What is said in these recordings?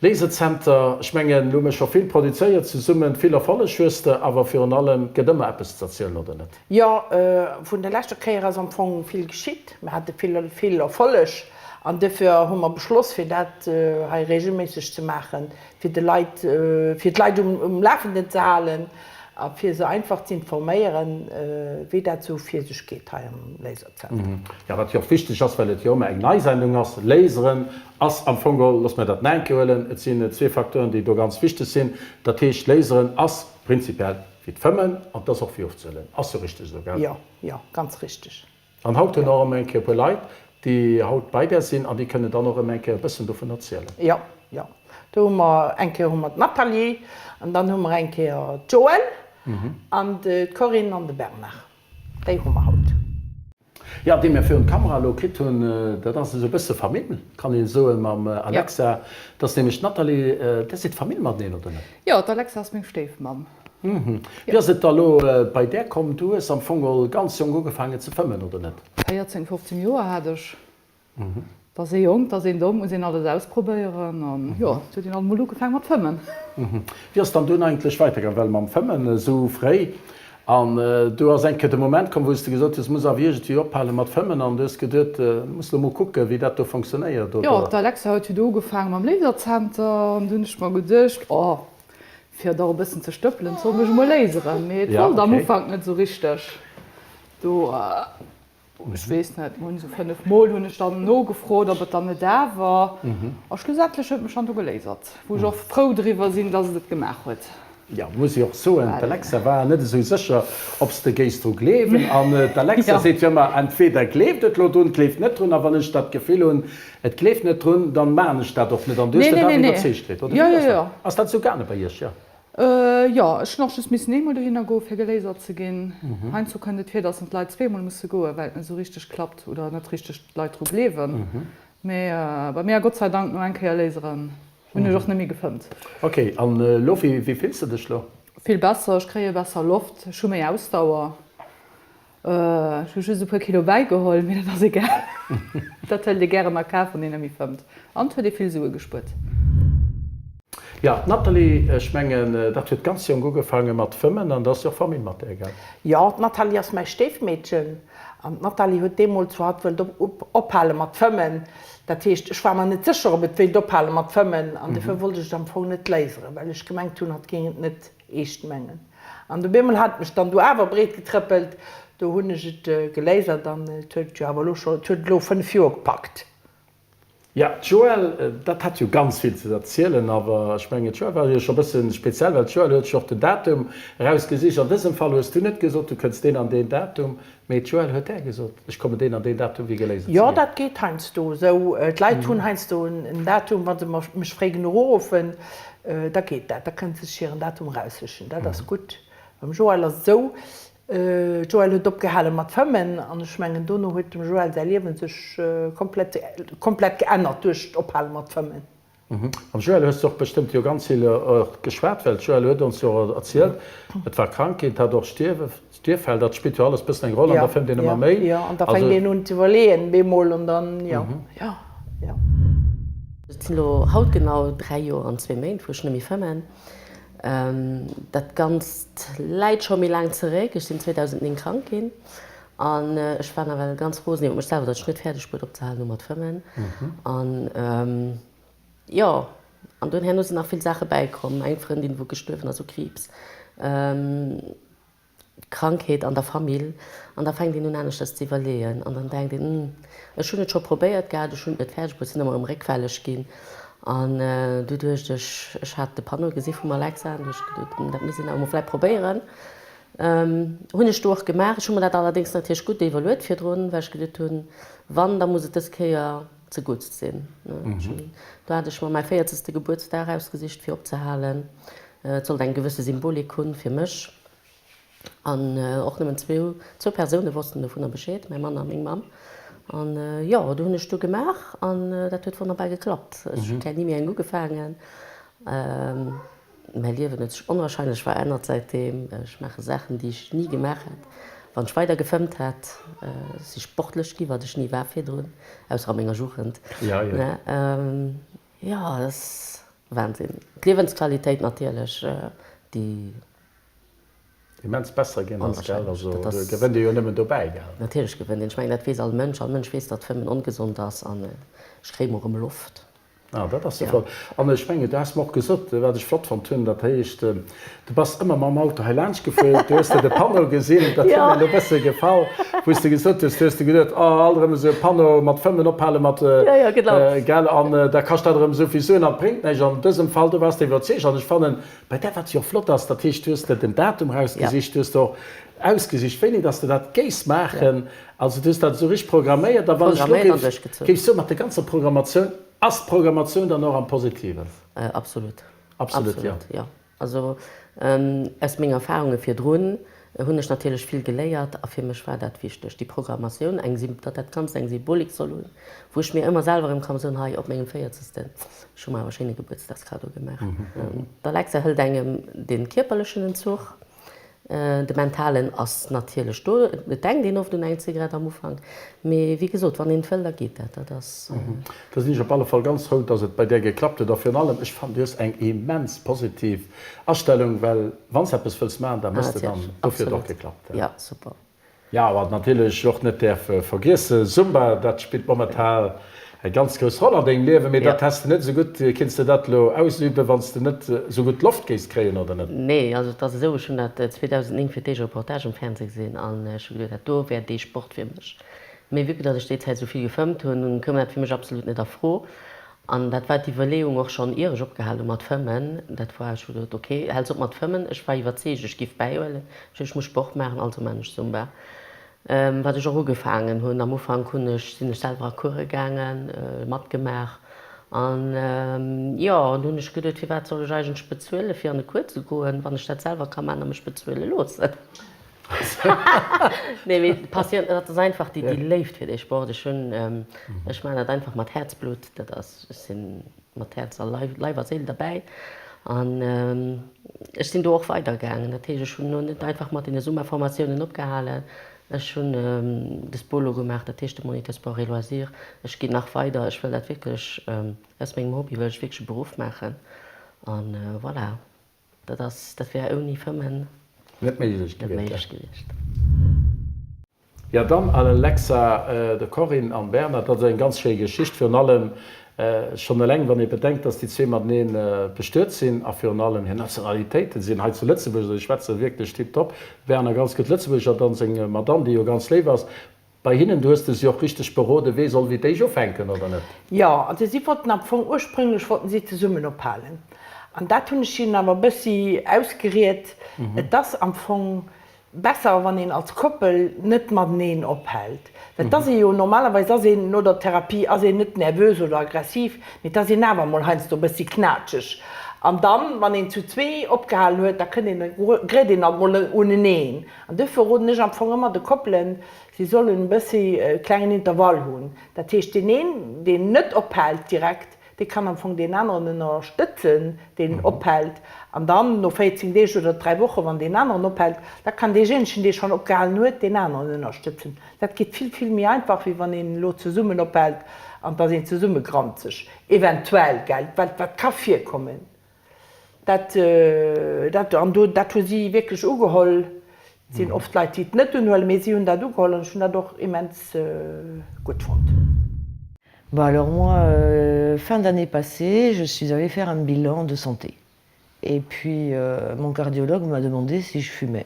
Laserzenter, ech mengen, lo hu mir scho vill produzéiert zesummen, vill Erfolleg hues de, awer virun allem gëtt ëmmer eppes ze erzielen, oder net? Jo, vun der leschter Kéier ass am Fong vill geschitt. Mir hate vill, vill Erfolleg an duerfir hu mer beschloss, fir dat hei regelméisseg ze maachen, fir de Leit, fir d'Leit um Lafenden ze halen a fir se einfach ze informéieren, wéi dat esou vir sech geet hei am Laserzenter. Jo, wat jo och wichteg ass, well et jo ëmmer eng nei Sendung ass, Laseren ass am Fong geholl, loosse mir dat nach eng Kéier huelen, et sinn zwee Facteuren, déi do ganz wichteg sinn, dat heescht, Laseren ass prinzipiell wéi d'Fëmmen an et ass och wéi ofzehuelen. Ass jo richteg esou, gell? Jo, jo, ganz richteg. An haut hunn och erëm eng Kéier e puer Leit, déi haut bei där sinn an déi kënnen dann och erëm eng Kéier e bëssen dovun erzielen. Jo, jo. Do hu mer eng Kéier hu mer d'Nathalie an dann hu mer eng Kéier d'Joëlle an d'Corinne an de Bernard. Déi hu mer haut. Jo, déi mir virun d'Kamera elo kritt hunn, dat ass esou e bësse Famill, kann een soen, mam Alexa. Dat ass nämlech d'Nathalie. Där sidd Famill mateneen, oder net? Jo, d'Alexa ass meng Stéifmamm. Wéi ass et da lo bei där komm? Du hues am Fong geholl ganz jonk ugefaangen ze fëmmen, oder net? 14, 15 Joer hat ech. Et ass ee jonk, et ass een domm, muss een alles ausprobéieren an jo, et huet een alt emol ugefaangen mat fëmmen. Wéi ass dann dunn eigentlech weidergaangen? Well mam Fëmmen esou fréi an du ass eng Kéier de Moment komm, wou s de gesot hues, muss awer iergendwéi ophale mat fëmmen an du hues geduet, muss lo mol kucken, wéi dat do fonctionnéiert, oder? Jo, d'Alexa huet jo do ugefaangen mam Lasercenter an du hunn ech mer geduecht, oh, Fir et och e bëssen ze stëppelen, soll mech emol léiseren, mee et wollt am Ufank net esou richteg. Do, ech weess net, mir hunn esou 5 Mol hunn ech dann nogefrot, ob et dann net awer. A schlussendlech huet mech dann do geléisert, wou ech och frou driwwer sinn, dass et et gemaach huet. Jo, muss ech och soen, d'Alexa war net esou sécher, ob s de géifs dru gleewen. An d'Alexa seet jo ëmmer, entweder gleeft et elo drun, gleeft net drun. A wann ech dat Gefill hunn, Et gleeft net drun, dann maan ech dat och net. An du hues dat awer iwwerzeegt kritt, oder? Jo, jo, jo. Ass dat esou gaange bei iech, jo? Jo, ech hunn och just missen eemol dohinner goen, fir gelasert ze ginn. Heiansdo kënnt et vir, dass d'Leit zweemol musse goen, well et net esou richteg klappt oder net richteg d'Leit dru gleewen. Mee bei mir, Gott sei Dank, no eng Kéier laseren, hunn ech och net méi gefëmmt. Ok, an elo, wéi fills de dech lo? Vill besser, ech kréie besser Loft, ech hu méi Ausdauer. Ech hu just e puer Kilo bäigeholl, mee dat ass egal. Dat hëlt ee gären a Kaf, wann een net méi fëmmt. An et huet ee vill Sue gespuert. Jo, d'Nathalie, ech mengen, dat huet ganz jonk ugefaange mat fëmmen an da ass jo och Famill mat där, gell? Jo, d'Nathalie ass mäi Stéifmeedchen. An d'Nathalie huet deemools, wou hatt wëllt ophale mat fëmmen, dat heescht, ech war mer net sécher, ob et wéilt ophale mat fëmmen, an dofir wollt ech et am Fong net léiseren, well ech gemengt hunn, hatt géing et net Eescht mengen. An op eemol hat et mech dann do awer breet getrëppelt, do hunn ech et gelasert an et huet jo awer elo scho, et huet elo 5 Joer gepackt. Ja, d'Joëlle, dat hat jo ganz vill ze erzielen, awer ech mengen, d'Joëlle war jo scho e bësse speziell, well d'Joëlle huet sech och den Datum erausgesicht. An dësem Fall hues du net gesot, du kënns deen an deen Datum, mee d'Joëlle huet där gesot, ech kommen deen an deen Datum, wéi gelasert ze Jo, ginn. dat geet heiansdo esou. D'Leit hunn heiansdo en Datum, wa se mech fréi genuch uruffen, Da geet dat, da kënnt se sech hiren Datum eraussichen. Dat ass gutt. Beim Joël ass et esou, d'Joël huet opgehale mat fëmmen an ech mengen dono huet dem Joël säi Liewen sech komplett, komplett geännert duerch d'Ophale mat fëmmen. Mam Joël hues de och bestëmmt jo ganz vill och geschwat, well d'Joël huet ons jo och erzielt, et war Krankheet, hat och Stierwe, Stierffäll, dat spillt jo alles bëssen eng Roll an da fëmmt een ëmmer méi. Jo, an da fänkt een un ze iwwerleeën bemol an dann, jo, jo, jo. Et sinn elo haut genau 3 Joer an zwee Méint, wou ech net méi fëmmen. Dat Ganzt läit scho méi laang zeréck. Ech sinn 2009 krank ginn an ech war nawell ganz rosen iwwer mech selwer, datt ech net fäerdeg bruet opzehalen hu mat fëmmen. An jo, an dunn herno sinn nach vill Saache bäikomm, eng Frëndin, wou gestuerwen ass u Kriibs. Krankheet an der Famill an da fänkt een un aneschters ze iwwerleeën an dann denkt een, hm, ech hunn et scho probéiert gehat, ech hunn et net fäerdeg bruet, sinn ëmmer erëm réckfälleg ginn an du duecht ech, ech hat de Panneau gesi vum Alexa an du ech geduet, hm, dat misst een awer mol vläicht probéieren. Hunn ech du och gemaach. Ech hu mer dat allerdéngs natierlech gutt iwwerluet virdrun, well ech geduet hunn, wann, da muss et dës Kéier ze guttst sinn. Do hat ech mer mäi véierzegste Gebuertsdag ausgesicht fir opzehalen. Et sollt eng gewësse Symbolik hunn fir mech. An och nëmmen zwou Persoune wossten dovunner Bescheed, mäi Mann a meng Mamm. An jo, do hunn ech du gemaach an dat huet wonnerbar geklappt. Ech hunn ni méi eng ugefaangen. Mäi Liewen huet sech onwahrscheinlech verännert säitdeem. Ech maache Saachen, déi ech ni gemaach hätt, wann ech weider gefëmmt hätt. Ech si sportlech gi, wat ech ni war virdrun, ausser a menger Jugend. Jo, dat ass. Wahnsinn. D'Liewensqualitéit natierlech, déi. Immens besser ginn ass, gell? Also do gewënnt ee jo nëmmen dobäi, gell? Natierlech gewënnt een. Ech mengen, dat weess all Mënsch. All Mënsch weess, datt Fëmmen ongesond ass an ech kréie mol erëm Loft. Ah, dat ass jo flott. An ech mengen, du has mer och gesot, wat ech flott fonnt hunn, dat heescht, du bass ëmmer mam Auto hei laanscht gefuer, du hues de de Panneau gesinn, dat huet mir elo e bësse gefall, wou s de gesot hues, du hues de geduet, oh, alt erëm esou e Panneau mat Fëmmen, ophale mat, gell, an da kascht dat erëm esou vill Suen an et bréngt näischt. An dësem Fall, do waars de iwwerzeegt. An ech fannen, bei där, wat jo och flott ass, dat heescht, du hues de den Datum erausgesicht, du hues de och ausgesicht, wéini dass de dat géifs maachen. Also du hues dat esou richteg programméiert. A wann ech elo géif soen, mat der ganzer Programmatioun, ass d'Programmatioun dann och am Positiven? Absolut. Absolut, jo. Jo. Also aus mengen Erfahrunge virdrun hunn ech natierlech vill geléiert a fir mech war dat wichteg, déi Programmatioun, eng, datt dat Ganzt eng Symbolik soll hunn, wou ech mir ëmmer selwer erëm ka soen, hei op mengem véierzegsten, ech hu mer awer e schéine Gebuertsdagskaddo gemaach. D'Alexa hëlt engem de kierperlechen Entzuch. De mentalen ass natierlech do, et denkt een oft un eng Zigarett am Ufank, mee wéi gesot, wann een et wëll, da geet dat. Dat ass. Da sinn ech op alle Fall ganz frou, dass et bei där geklappt huet a virun allem, ech fannen, du hues eng immens positiv Astellung, well wann s eppes wëlls maachen, da méchs de et an dofir huet et och geklappt. Jo, super. Jo, wat natierlech och net däerf vergiessen, Zumba, dat spillt momentan eng ganz grouss Roll an dengem Liewen, mee dat häss de net esou gutt, kinns de dat elo ausüben, wann s de net esou gutt Loft géifs kréien, oder net? Nee, also et ass esou, ech hunn dat 2009 fir d'éischt Reportage um Fernseh gesinn an ech hu geduet, dat do wär dee Sport fir mech. Mee vue que datt ech déi Zäit esou vill gefëmmt hunn, koum dat fir mech absolut net a Fro. An dat war d'Iwwerleeung och schonn ier ech opgehal hu mat fëmmen. Dat war, ech hu gesot, ok, häls op mat fëmmen. Ech war iwwerzeegt, ech giff bäihuelen. Ech hu gesot, ech muss Sport maachen, also maan ech Zumba. Wat ech och ugefaangen hunn. Am Ufank hunn ech, sinn ech selwer a Course gaangen, matgemaach. An jo, an du hunn ech geduet, firwat soll ech eigentlech bezuelen, fir an e Cours ze goen, wann ech dat selwer ka maachen a mech bezuele loossen. Nee, mee d'Passioun, dat ass einfach déi, déi Léift fir dee Sport. Ech hunn, ech maachen dat einfach mat Häerzblutt. Dat ass, ech si mat Häerz a Leif, Leif a Séil derbäi. An ech sinn do och weidergaangen. Dat heescht, ech hunn elo net einfach mat deene Summerformatiounen opgehalen. Ech hunn de Spolo gemaach, dat heescht de Moniteur Sport et Loisirs. Ech ginn nach weider. Ech wëll dat wierklech, aus mengem Hobby wëll ech wierklech e Beruff maachen. An voilà. Dat ass, dat wär ouni Fëmmen net méiglech gewiescht. Jo dann Alexa, de Corinne an Bernhard, dat ass eng ganz schéi Geschicht, virun allem schonn eleng wann ee bedenkt, dass déi zwee mateneen bestuet sinn a virun allem hir Nationalitéiten sinn hei zu Lëtzebuerg, also déi schwätze wierklech tiptop, Bernhard ganz gutt Lëtzebuergesch a dann seng Madame, déi jo ganz léif ass. Bei hinnen, du hues de si och richteg beroden, wee soll wéi d'éischt ufänken, oder net? Jo, also si wollten am Fong, ursprünglech wollten si zesummen ophalen. An dat hunn ech hinnen awer e bëssi ausgeriet, et ass am Fong besser, wann een als Koppel net mateneen ophält. Well et ass ee jo, normalerweis ass een no der Therapie ass een net nervös oder aggressiv, mee et ass een awer emol heiansdo e bëssi knatscheg. An dann, wann een zu zwee opgehalen huet, da kënnt een, gréit een alt mol uneneen. An duerfir roden ech am Fong ëmmer de Koppelen, si sollen e bëssi e klengen Intervall hunn. Dat heescht, deen een, deen net ophält direkt, dee kann am Fong deen aneren ënnerstëtzen, deen ophält. An dann no 14 Deeg oder 3 Wochen, wann deen aneren ophält, da kann deejéinegen, dee schonn opgehalen huet, deen aneren ënnerstëtzen. Dat geet vill, vill méi einfach, wéi wann een elo zesummen ophält an et ass een zesumme granzeg. Eventuell, gell, wat, wat ka virkommen. Dat, dat, an do, dat hu si wierklech ugeholl. Et sinn oft Leit, déi et net unhuelen, mee si hunn dat ugeholl an ech hunn dat och immens gutt fonnt. Bon alors moi fin d'année passée je suis allée faire un bilan de santé et puis mon cardiologue m'a demandé si je fumais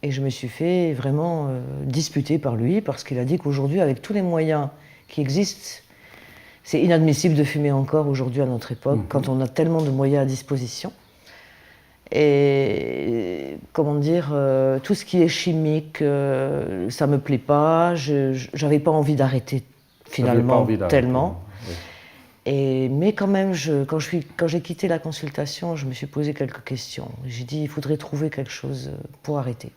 et je me suis fait vraiment disputer par lui parce qu'il a dit qu'aujourd'hui avec tous les moyens qui existent c'est inadmissible de fumer encore aujourd'hui à notre époque mmh. quand on a tellement de moyens à disposition et comment dire euh, tout ce qui est chimique euh, ça me plaît pas je j'avais pas envie d'arrêter finalement envie tellement oui. et mais quand même je quand je suis quand j'ai quitté la consultation je me suis posé quelques questions j'ai dit il faudrait trouver quelque chose pour arrêter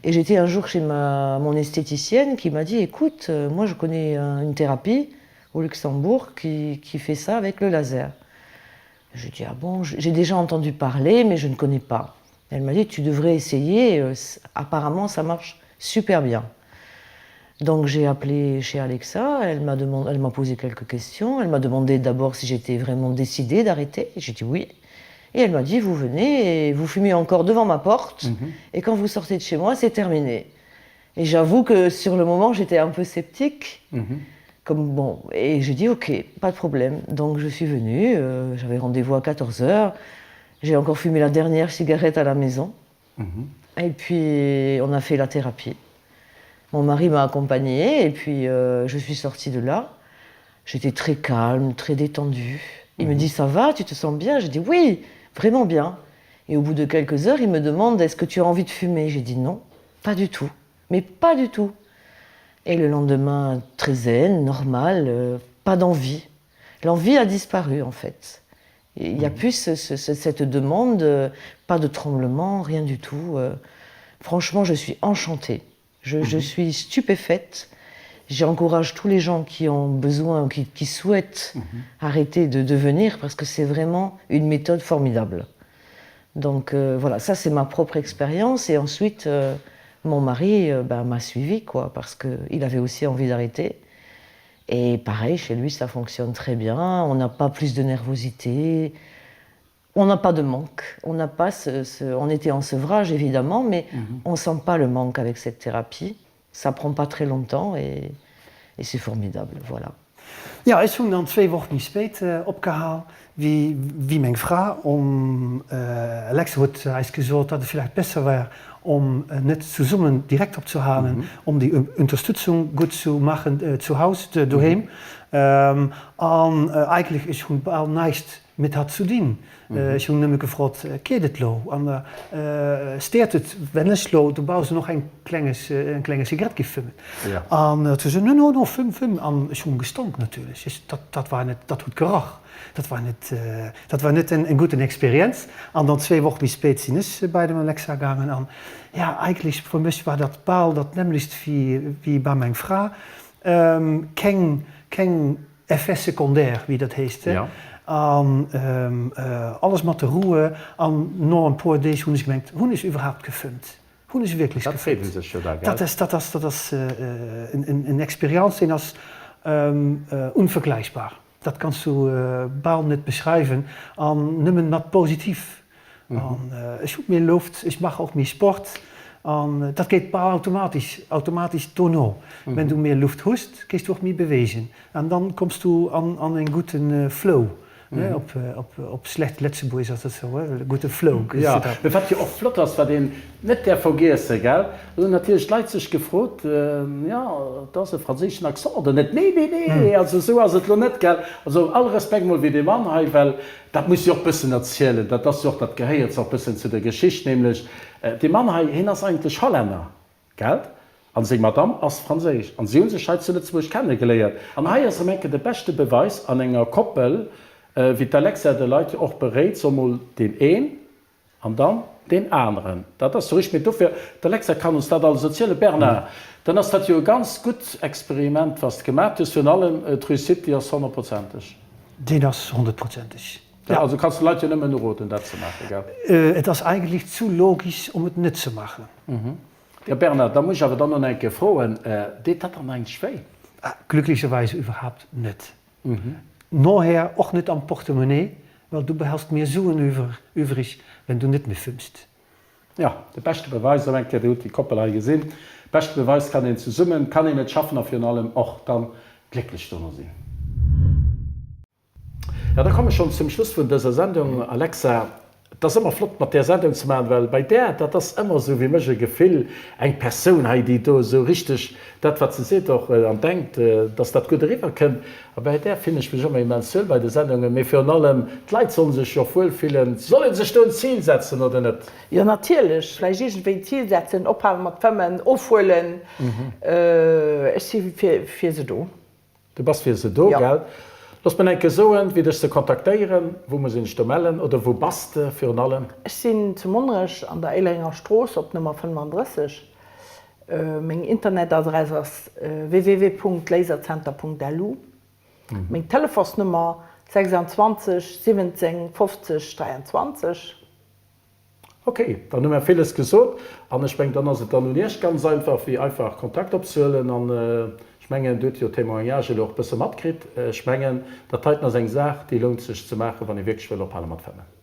et j'étais un jour chez ma mon esthéticienne qui m'a dit écoute euh, moi je connais une thérapie au luxembourg qui, qui fait ça avec le laser je dis ah bon j'ai déjà entendu parler mais je ne connais pas elle m'a dit tu devrais essayer euh, apparemment ça marche super bien. Donc j'ai appelé chez Alexa, elle m'a demandé, elle m'a posé quelques questions, elle m'a demandé d'abord si j'étais vraiment décidée d'arrêter, j'ai dit oui. Et elle m'a dit vous venez et vous fumez encore devant ma porte mm -hmm. et quand vous sortez de chez moi, c'est terminé. Et j'avoue que sur le moment, j'étais un peu sceptique. Mm -hmm. Comme bon et j'ai dit ok, pas de problème. Donc je suis venue, euh, j'avais rendez-vous à 14 heures. J'ai encore fumé la dernière cigarette à la maison. Mm -hmm. Et puis on a fait la thérapie. Mon mari m'a accompagnée et puis euh, je suis sortie de là. J'étais très calme, très détendue. Il mm -hmm. me mhm. dit ça va, tu te sens bien J'ai dit oui, vraiment bien. Et au bout de quelques heures, il me demande est-ce que tu as envie de fumer J'ai dit non, pas du tout, mais pas du tout. Et le lendemain, très zen, normal, euh, pas d'envie. L'envie a disparu en fait. Il n'y a mhm. plus ce, ce, cette demande, euh, pas de tremblement, rien du tout. Euh. Franchement, je suis enchantée. Je, je mhm. suis stupéfaite. J'encourage tous les gens qui ont besoin, qui, qui souhaitent mm -hmm. arrêter de devenir, parce que c'est vraiment une méthode formidable. Donc euh, voilà, ça c'est ma propre expérience. Et ensuite, euh, mon mari euh, ben, m'a suivi, quoi, parce qu'il avait aussi envie d'arrêter. Et pareil, chez lui, ça fonctionne très bien. On n'a pas plus de nervosité. On n'a pas de manque. On n'a pas ce, ce, on était en sevrage, évidemment, mais mm -hmm. on ne sent pas le manque avec cette thérapie. Ça prend pas très longtemps et, et c'est formidable. Voilà. Jo, ech hunn dann zwéi Woch méi spéit opgehal wéi wéi meng Fra. Om Alexa huet eis gesot, datt et villäicht besser wär, om net zesummen direkt opzehalen, om déi Unterstützung gutt zu maachen zu Haus, doheem. An eigentlech, ech hunn bal näischt mit hatt zu dinn. Ech hunn nëmme gefrot, Geet et lo? An steert et, wenn ech lo dobaussen och eng klenge eng klenge Zigarett giff fëmmen? An huet se gesot, No, no, no, fëmm, fëmm. An ech hunn gestonk natierlech. Ech, dat, dat war net, dat huet gerach. Dat war net, dat war net eng guten Experienz. An dann zwéi Woch méi spéit sinn ech bei dem Alexa gaangen. An ja, eigentlech fir mech war dat bal dat nämmlecht wéi, wéi bei meng Fra. Keng, keng Effets secondaires, wéi dat heescht, an alles mat der Ruhe. An no en puer Deeg hunn ech gemengt, hunn ech iwwerhaapt gefëmmt? Hunn ech wierklech Dat freet ee sech jo da, gell? Dat ass, dat ass, dat ass en Experience, deen ass unvergleichbar. Dat kanns du bal net beschreiwen an nëmmen mat positiv. An ech hu méi Loft, ech maache och méi Sport an dat geet bal automatesch, automatesch dono. Wenn du méi Luft hues, gees du och méi beweegen an dann komms du an an en gudde Flow, ne, op op op schlecht Lëtzebuergesch ass dat sou, e gudde Flow kriss du da. Mee wat jo och flott ass, wat een net däerf vergiessen, gell, do hunn natierlech d'Leit sech gefrot, jo, et ass e franséischen Accent oder net? Nee, nee, nee, also esou ass et lo net, gell. Also all Respekt mol fir dee Mann hei, well Dat muss jo och bëssen erzielen, dat ass jo och, dat gehéiert och bëssen zu der Geschicht, nämlech dee Mann hei, hien ass eigentlech Hollänner, gelt? An seng Madamm ass franséisch an si hu sech hei zu Lëtzebuerg kennegeléiert. An hei ass erëm eng Kéier de beschte Beweis an enger Koppel, wéi d'Alexia de Leit jo och beréit, soll mol deen een An dann deen aneren. Dat ass jo richteg. Mee dofir, d'Alexa kann ons dat alles erzielen. Bernard, dann ass dat jo e ganz gutt Experiment, wat s de gemaat hues. Virun allem d'Réussite, déi ass honnertprozenteg. Deen ass honnertprozenteg, ja. Also kanns de Leit jo nëmmen uroden, dat ze maachen, gell? Et ass eigentlech zu logisch, om et net ze maachen. Jo, Bernard, da muss ech awer dann och nach eng Kéier froen, Deet dat dann eigentlech wéi? Glücklicherweise überhaupt net. Noher och net am Portemonnaie, well du behälst mir Suen üwrig, wenn du net méi fëmmst. Jo, de beschte Beweis, erëm eng Kéier, Dir hutt déi Koppel hei gesinn, beschte Beweis kann een zesummen, kann een et schaffen a virun allem och dann glécklech dono sinn. Jo, da komme ech schonn zum Schluss vun dëser Sendung. Alexa, Et ass ëmmer flott mat där Sendung ze maachen, well bei där, dat ass ëmmer esou wéi mech e Gefill, eng Persoun hei, déi do esou richteg dat wat se seet och an denkt, dass dat gutt eriwwer kënnt. A bäi där fillen ech mech ëmmer immens wuel bei de Sendungen. Mee virun allem, d'Leit sollen sech jo och wuel fillen. Soll ee sech do en Zil setzen oder net? Jo natierlech, vläicht iergendwéi en Zil setzen, ophalen mat fëmmen, ofhuelen. Ech si fir se do. Du bass fir se do, gell? Looss mer enke soen, wéi dech se kontaktéieren. Wou muss een dech do mellen oder wou bass de virun allem? Ech sinn zu Monnerech an der Éilerenger Strooss op Nummer 35. Meng Internetadress ass www.lasercenter.lu. Meng Telefonsnummer 26 17 50 23. Ok, dann hu mer villes gesot an ech mengen, dann ass et dann un Iech ganz einfach, wéi einfach Kontakt opzehuelen. An ech mengen, Dir hutt jo d'Témoignage elo och e bësse matkritt. Ech mengen, dat heiten ass eng Saach, déi lount sech ze maachen, wann ee wierklech wëll ophale mat fëmmen.